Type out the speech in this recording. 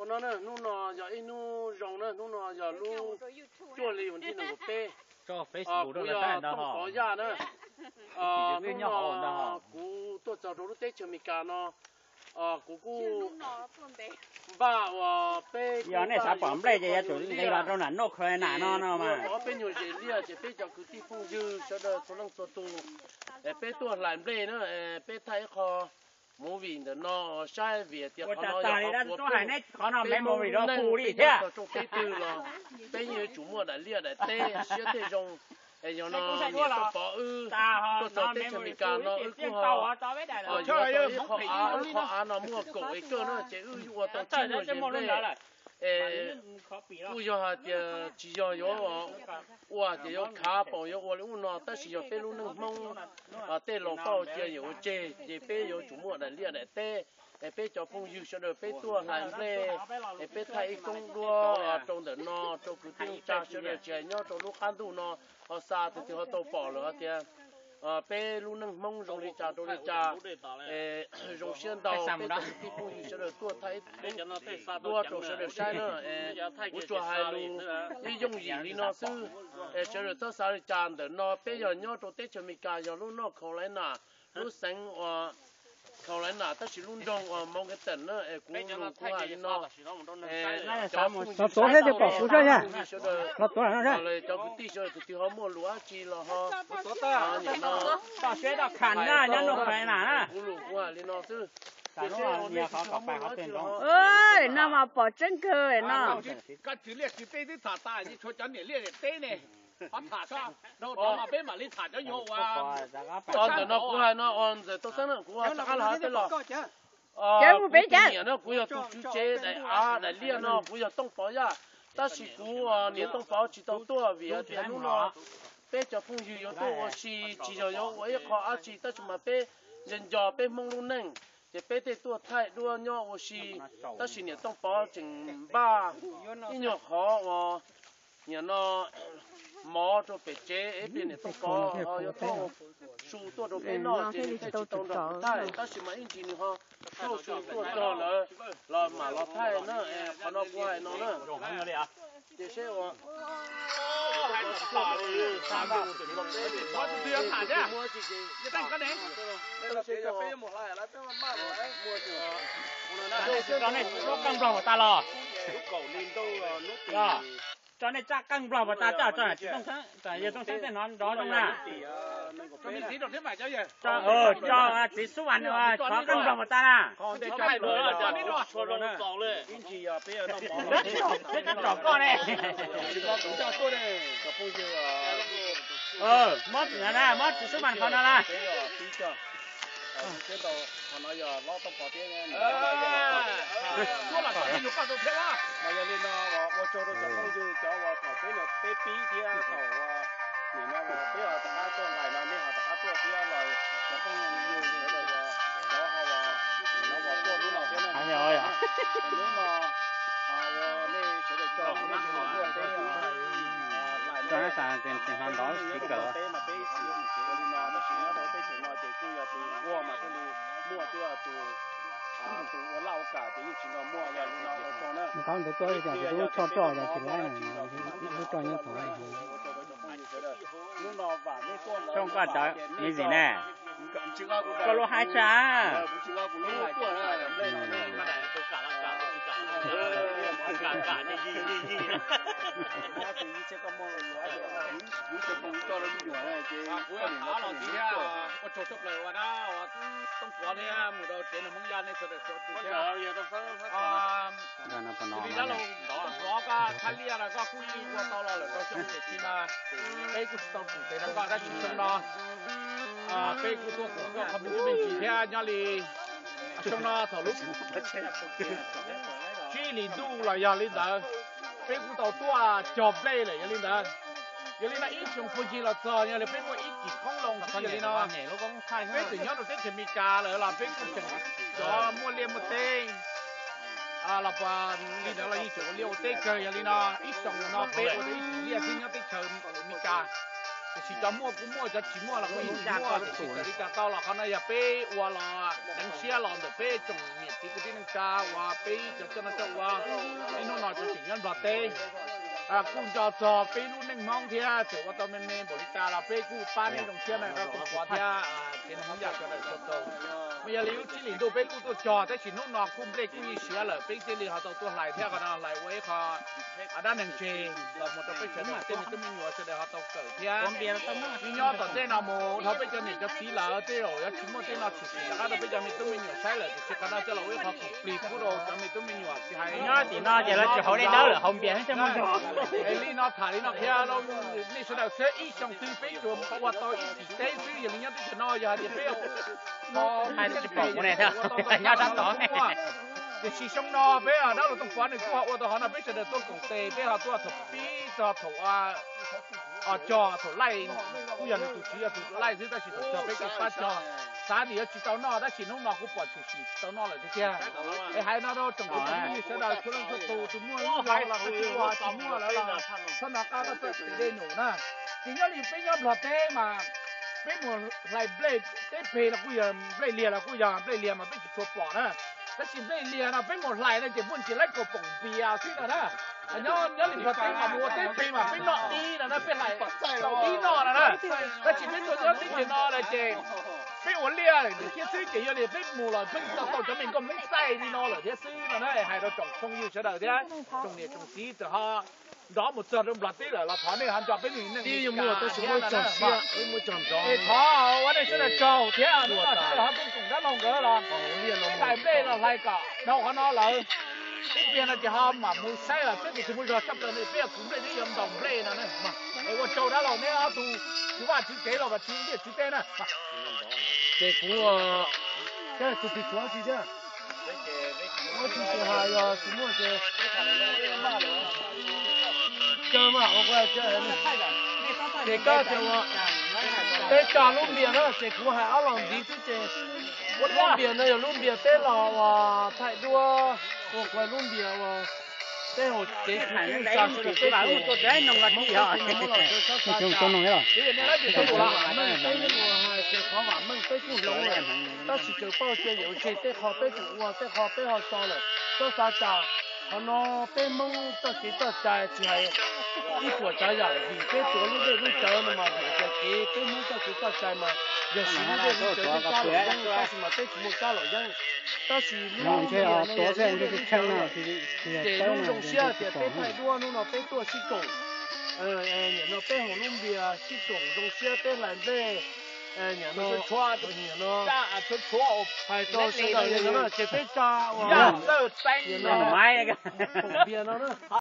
No, hnub no yog ib hnub zoo na, hnub no yog lub cuaj hli vas thib nees nkaum peb. Kuv yog Tooj Pov Yaj na. Hnub no kuv tuaj txog rau lub teb chaws Amelikas no, kuv kuj npaj uas peb, yog nej xav pom nplej ces yuav tsum nqis los rau nram North Carolina no no mas, ob peb nyuag zes liaj ces peb cov kwv tij phooj ywg sawv daws txhua leej txhua tus, es peb tuaj hlais nplej na, peb thaij ib qho movie ntawm no saib vim tias qhov no yog qhov puav pheej peb Hmoob lub neej, peb nyob txog rooj teb twg los peb yeej yuav tsum muaj daim liaj daim teb siab tej zoo. Es yog no niam Tooj Pov wb tuaj txog teb chaws Amelikas no wb kuj ho, yog ib qho av, ib qho av no muaj kaum acre na ces wb ua tau tsib nyuag zes nplej. Es kuj yog hais tias tsis yog yuav ua tias yuav khav poom yuav ua li ub no, tab sis yog peb lub neej Hmoob, tej laus paj cia yawm ua tseg ces peb yuav tsum muaj daim liaj daim teb. Es peb cov phooj ywg sawv daws peb tuaj hlais nplej, es peb thaij ib koob duab rau ntawm no rau kwv tij neej tsa sawv daws tsis hais nyob rau lub qab ntuj no ho xa tus twg ho tau pom lawm hais tias peb lub neej Hmoob zoo li cas rau li cas. Es zoo siab ntau peb cov kwv tij phooj ywg sawv daws tuaj thaij ib koob duab rau sawv daws saib na. Es kuv tsuas hais lus ib yooj yim li no xwb, es sawv daws txhob xav li cas. Ntawm no peb yog nyob rau teb chaws Amelikas yog lub North Carolina, lub xeev uas Carolina tab sis lub nroog uas Moncton na. Es kuv lus kuv hais li no, cov phooj ywg sawv daws, cov kwv tij sawv daws tus twg ho muaj lus dab tsi los ho, nim no kuv lus kuv hais li no xwb. Tiam sis ua nej tsis tshua muaj lus dab tsi los ho, no mas pom tseeb kawg no. Koj tsis liaj tsis teb twb tham tas, tshuav cov niam liaj niam teb ne, ho tham tso, dhau tod mas peb mam li tham cov nyuag ua. Ntawm no kuv hais no, ntxawm Tooj Xeeb na, kuv rov qab los hais tej los. Kuv tus niam na kuv yog tus tswv tsev daim av daim liaj no kuv yog Tooj Pov Yaj, tab sis kuv niam Tooj Pov tsis tau tuaj vim hais tias hnub no peb cov phooj ywg yuav tuaj ua si, tsis yog yuav ua ib qho dab tsi tab sis mas peb nco nco peb Hmoob lub neej, ces peb thiaj tuaj thaij duab nyob ua si. Tab sis niam Tooj Pov tseem npaj ib nyuag qhov uas nim no mov rau pem tsev, ib pliag niam Tooj Pov ho yuav thauj su tuaj rau peb noj ces nws thiaj tsis tau nrog kuv thaij, tab sis mas ib ntsis nws ho thauj su tuaj txog lawm los mam los thaij na. Qhov no kuv hais no na. Ces seb ua tso nej txoj qeej nplog puas tas los? Tso nej txoj qeej nplog puas tas, coj tso tsis tooj xeeb, yawg tooj xeeb tej no nrov zoo na. Tso txiv xub vas, tso qeej nplog puas tas na? Peb tsom koj ne. Mob txiv xub vas qhov no na. Mas yog li no ua tsaug rau cov phooj ywg cov uas thaum peb niam peb pib thiab thaum uas nim no uas peb ho rov qab tuaj nqaim no nej ho rov qab tuaj thiab los cov phooj ywg sawv daws uas cov ho uas no uas tuaj hnub no thiab na. Hnub no uas nej sawv daws tso nej sawv daws tuaj peb nqaim no peb ib txhia ua li no tab sis nyob rau teb chaws no ces kuj yog tus nquag mas thiaj li muaj, twb yog tus tus ua laj ua kam ces yeej tsis nrog muaj. Yog li no ua tsaug na. Qhov ntawd tuaj ib tsam tsis tub tso roj yog tsis laib, tub roj nyob thaum ua tsaug rau cov phooj ywg sawv daws. Hnub no vam nej tuaj lawm, koj cov me zim ne, koj lub haib tshaj. Ua tsaug tshaj plaws uas dab uas Tooj Pov thiab mus rau tsev neeg Hmoob Yaj nej sawv daws txhua tus thiab. Li dab laug Tooj Pov koj thaj liaj no koj kuj yeej ua tau los lawm rau xyoo, tiam sis mas peb kuj tsis tau tsum tes rau koj, tab sis xyoo no peb kuj tuaj koom koj qhov me ntsis me ntsis thiab nyob li xyoo no thaum lub tsib hlis ntuj los yog li ntawd, peb kuj tau tuaj cog nplej lawm yog li ntawd. Yog li no ib xyoo puag ncig los txog yog li peb muaj ib cim qoob loo xwb yog li no, peb tseem nyob rau teb chaws Amelikas lawm los peb kuj tseem cov muaj liaj muaj teb los puas li ntawd los yeej tseem ua liaj ua teb kawg. Yog li no ib xyoo no peb ua tau ib cim liaj thiab nyob teb chaws Amelikas. Tiam sis cov muaj kuj muaj, cov tsis muaj los kuj yeej tsis muaj, tiam sis txawm li cas tau los qhov no yog peb ua los deev siab los ntawm peb tsoom niam txiv kwv tij neej tsa uas peb cov coj noj coj ua, peb hnub no cov tseem nyob Nplog teb kuj nco txog peb lub neej Hmoob thiab tseem ua tau me me npaum li cas los peb kuj pab nej zoo siab na rau tus pov thiab tsev neeg Hmoob Yaj sawv daws txhua tus. Mas yog li lub tsib hlis ntuj peb kuj tuaj cog tab sis hnub no kuj nplej kuj yeej siav lawm peb thiaj li ho tau tuaj hlais thiab qhov no hlais ua ib qho dab neeg tseg los mus rau peb sawv daws tej me tub me nyuam sawv daws ho tau kawm thiab. Nyob tom ntej no mus dhau peb cov niam cov txiv lawm tej zaum yuav tsis muaj tej no tshwm sim rov qab rau peb cov me tub me nyuam saib lawm tiam sis qhov no coj los ua ib qho khoom plig pub rau cov me tub me nyuam tsis hais nyob tim no ces lawv tsis haus dej dawb lawm, haus npias thiab coj muaj zog. Es li no tham li no qhia rau nej sawv daws thiab ib xyoo twg peb tsuas ua tau ib txhis teb xwb, yog li nyob teb chaws no yog hais tias peb hais tsis pom kuv ne thiab nyob sab tod. Tiam sis xyoo no peb dab laug Tooj Pov nws kuj ho ua tau qhov no peb sawv daws tuaj koom tes peb ho tuaj thaum pib txog thaum cog thaum laij, kuj yog nws tus tswv yog tus laij xwb tab sis thaum cog peb kuj pab cog. Xav tias yuav tsis tau noj tab sis hnub no kuj pom tshwm sim tau noj lawm tiag tiag. Es hais no rau tsoom kwv tsoom phooj ywg sawv daws txhua leej txhua tus, tus muaj lub zog los koj tsis ua tsis muaj lawm los txhob nco qab koj txawj tes dej nyuam na. Ces nyob li peb nyob Nplog teb mas peb mus hlais nplej teb pem los kuj yog nplej liag los kuj yog nplej liag mas peb tsis tshua pom na. Tab sis nplej liag no peb mus hlais no ces muaj ntsis laib kaus poom npias xwb no na. Nyob li Nplog teb mas mus ua teb pem mas peb noj dib no na, peb hlais tau dib noj no na. Tab sis peb tuaj nyob teb chaws no lawm ces peb ua liaj thiab xwb ces yog li peb mus los pheej tau tau cov me nkauj Hmoob txaij li no lawm thiab xwb no na. Hais rau tsoom phooj ywg sawv daws thiab tsoom niam tsoom txiv txawm ho nrov mus txog rau Nplog teb lawm los thov nej ho nco peb lub neej tab sis muaj txog siab, muaj txog nrov. Es thov ua nej sawv daws tsaug thiab ua sawv daws ho tuaj koom dab laug nkawd los peb hlais nplej los hlais kom dhau qhov no lawm. Peb pliag no ces ho mam mus saib los saib tus twg muaj zog tshaj plaws no peb yuav kwv nplej thiab yuav ntaus nplej no na. Es ua tsaug dab laug neb ob tug tswv vaj tswv tsev los mas tswv ntiaj tswv teb na. Ces kuv, tus twg tshuav tsis thiab, muab tsis tsis hais yog tsis muaj ces caw mas ua ces koj tias ua peb cog lub npias na ces kuv hais ob los ntxiv xwb ces lub npias no yog lub npias peb los uas thaij duab ua kuv lub npias uas peb hauv kev kwv tij neej tsa sawv daws peb tus Hmoob peb tus no muab los rau sab xav cas. Vam meej peb yeej ua hais tias qhov vam meej peb kuj hloov lawm, tab sis tsaws pauj cia yuav tseg tej qho peb tseem ua tej qho peb ho tso lawm sab xav cas. Qhov no peb Hmoob txoj kev txoj cai tsis hais ib puas tsav yam vim peb tuav lub dej lub cawv no mas vim tias kev peb Hmoob txoj kev txoj cai mas yog siv lub dej lub cawv peb kab los yeej tab sis mas peb tsis muaj kab los yeej. Tab sis lub npias no yog lub dej lub cawv, ces lub zoo siab tias peb thaij duab hnub no peb tuaj sib koom, nim no peb hauv lub npias sib koom zoo siab peb hlais nplej, nim no, nim no hais rau sawv daws no ces peb tsa ua nim no koom npias no na.